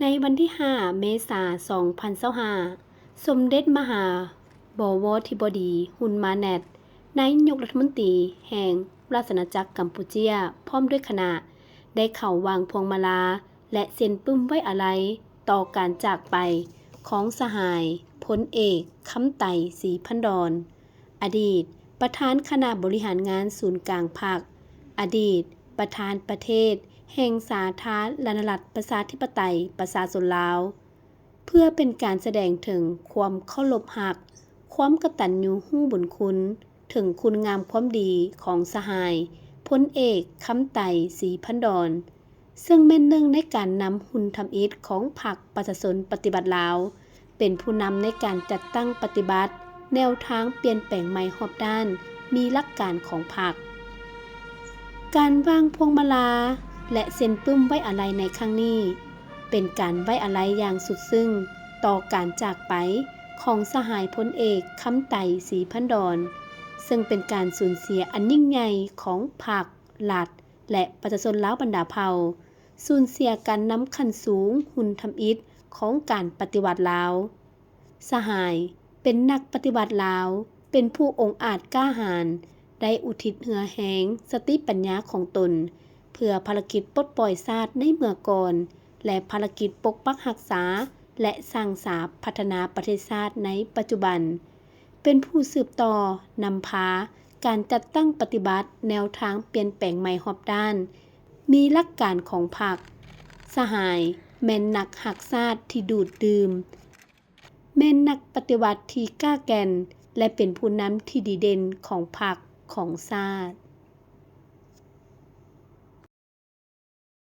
ໃນວັນທີຫ້າ ເມສາ ສອງພັນຊາວຫ້າ ສົມເດັດມະຫາບໍວໍທິບໍດີ ຮຸນມາແນດ ນາຍົກລັດຖະມົນຕີແຫ່ງລາຊະອານາຈັກກຳປູເຈຍ ພ້ອມດ້ວຍຄະນະ ໄດ້ເຂົ້າວາງພວງມາລາ ແລະ ເຊັນປຶ້ມໄວ້ອາໄລຕໍ່ການຈາກໄປຂອງສະຫາຍພົນເອກ ຄຳໄຕ ສີພັນດອນ ອະດີດປະທານຄະນະບໍລິຫານງານສູນກາງພັກ, ອະດີດປະທານປະເທດແຫ່ງສາທາລະນະລັດ ປະຊາທິປະໄຕ ປະຊາຊົນລາວ, ເພື່ອເປັນການສະແດງເຖິງຄວາມເຄົາລົບຮັກ, ຄວາມກະຕັນຍູຮູ້ບຸນຄຸນ, ເຖິງຄຸນງາມຄວາມດີຂອງສະຫາຍພົນເອກ ຄຳໄຕ ສີພັນດອນ, ເຊິ່ງແມ່ນໜຶ່ງໃນການນຳຮຸ່ນທຳອິດຂອງພັກປະຊາຊົນປະຕິວັດລາວ ເປັນຜູ້ນຳໃນການຈັດຕັ້ງປະຕິບັດແນວທາງປ່ຽນແປງໃໝ່ຮອບດ້ານ ມີຫຼັກການຂອງພັກ. ການວາງພວງມາລາ ແລະ ເຊັນປຶ້ມໄວ້ອາໄລໃນຄັ້ງນີ້ ເປັນການໄວ້ອາໄລຢ່າງສຸດຊຶ້ງຕໍ່ການຈາກໄປຂອງສະຫາຍພົນເອກ ຄຳໄຕ ສີພັນດອນ, ເຊິ່ງເປັນການສູນເສຍອັນຍິ່ງໃຫຍ່ຂອງພັກ, ລັດ ແລະ ປະຊາຊົນລາວບັນດາເຜົ່າ, ສູນເສຍການນຳຂັ້ນສູງຮຸ່ນທຳອິດຂອງການປະຕິວັດລາວ. ສະຫາຍເປັນນັກປະຕິວັດລາວ, ເປັນຜູ້ອົງອາດກ້າຫານ, ໄດ້ອຸທິດເຫື່ອແຮງ, ສະຕິປັນຍາຂອງຕົນ ເພື່ອພາລະກິດປົດປ່ອຍຊາດໃນເມື່ອກ່ອນ ແລະ ພາລະກິດປົກປັກຮັກສາ ແລະ ສ້າງສາພັດທະນາປະເທດຊາດໃນປັດຈຸບັນ. ເປັນຜູ້ສືບຕໍ່ນຳພາການຈັດຕັ້ງປະຕິບັດແນວທາງປ່ຽນແປງໃໝ່ຮອບດ້ານ, ມີຫຼັກການຂອງພັກ. ສະຫາຍແມ່ນນັກຮັກຊາດທີ່ດູດດື່ມ, ແມ່ນນັກປະຕິວັດທີ່ກ້າແກ່ນ ແລະ ເປັນຜູ້ນຳທີ່ດີເດັ່ນຂອງພັກ, ຂອງຊາດ.